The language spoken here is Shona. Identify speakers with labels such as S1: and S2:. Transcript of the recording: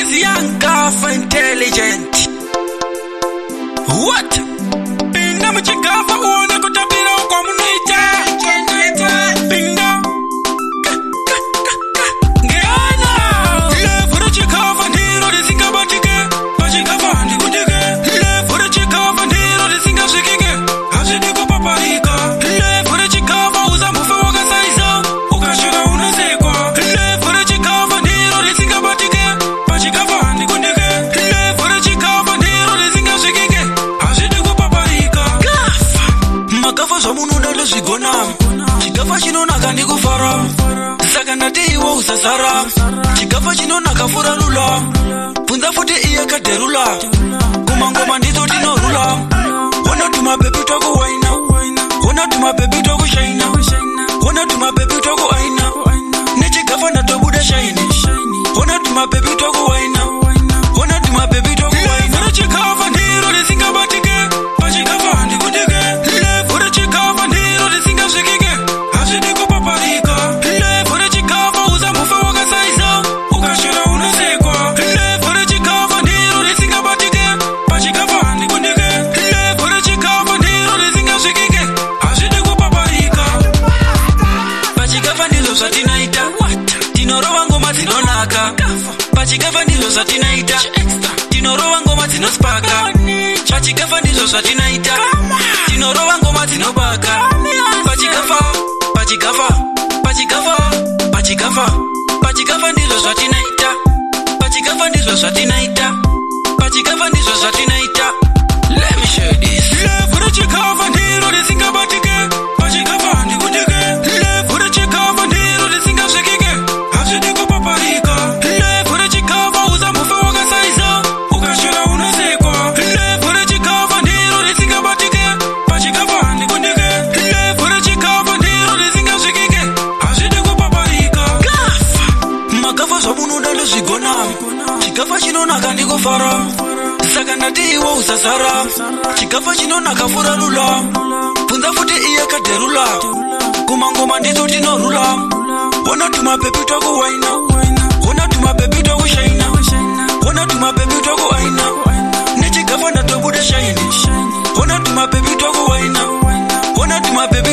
S1: Is Young Gafa Intelligent. What? Pinda muchigafa uone kutapira kwamunoita. Pinda. Ka, ka, ka, ka. Ngeana. Levhu rechikafa ndiro risingabatike. Pachikafa handikundike. Levhu rechikafa ndiro risingasvikike. Hazvidi kupaparika. Levhu rechikafa usambofa wakasaiza. Ukashora unosekwa. Levhu rechikafa ndiro risingabatike. Pachikafa handikundike. Levhu rechikafa ndiro risingasvikike. Hazvidi kupaparika. Gafa. Magafa zvamunoda ndozvigona. Chigafa chinonaka ndikufara. Saka ndati iwe usasara. Chigafa chinonaka furalula. Bvunza futi iye kadherula. Kumangoma ndidzo tinorula. Ona tumabebi twakuwaina. Ona tumabebi twakushaina. Ona tumabebi twakuaina. Nechigafa ndatobuda shine. Ona tumabebi twakuwaina. Ona tumabebi twakuwaina. Rechikafa ndiro risingabatike. Pachikafa handikundike. Levhu rechikafa ndiro risingasvikike. Hazvidi kupaparika. Levhu rechikafa usambofa wakasaiza. Ukashora unosekwa. Levhu rechikafa ndiro risingabatike. Pachikafa handikundike. Levhu rechikafa ndiro risingasvikike. Hazvidi kupaparika. Pachikafa ndizvo zvatinoita. Tinorova ngoma dzinonaka. Pachikafa ndizvo zvatinoita. Tinorova ngoma dzinospaka. Pachikafa ndizvo zvatinoita. Tinorova ngoma dzinobaka. Pachikafa, pachikafa, pachikafa, pachikafa, pachikafa ndizvo zvatinoita. Pachikafa ndizvo zvatinoita. Pachikafa ndizvo zvatinoita. Let me show you this. Levhu rechikafa ndiro risingabatike. Pachikafa handikundike. Levhu rechikafa ndiro risingasvikike. Hazvidi kupaparika. Levhu rechikafa usambofa wakasaiza. Ukashora unosekwa. Levhu rechikafa ndiro risingabatike. Pachikafa handikundike. Levhu rechikafa ndiro risingasvikike. Hazvidi kupaparika. Gafa. Magafa zvamunoda ndozvigona. Chigafa chinonaka ndikufara. Saka ndati iwe usasara. Chigafa chinonaka furalula. Bvunza futi iye kadherula. Kumangoma ndidzo tinorula. Ona tumabebi twakuwaina. Ona tumabebi twakushaina. Ona tumabebi twakuaina. Nechigafa ndatobuda shine. Ona tumabebi twakuwaina. Ona tumabebi.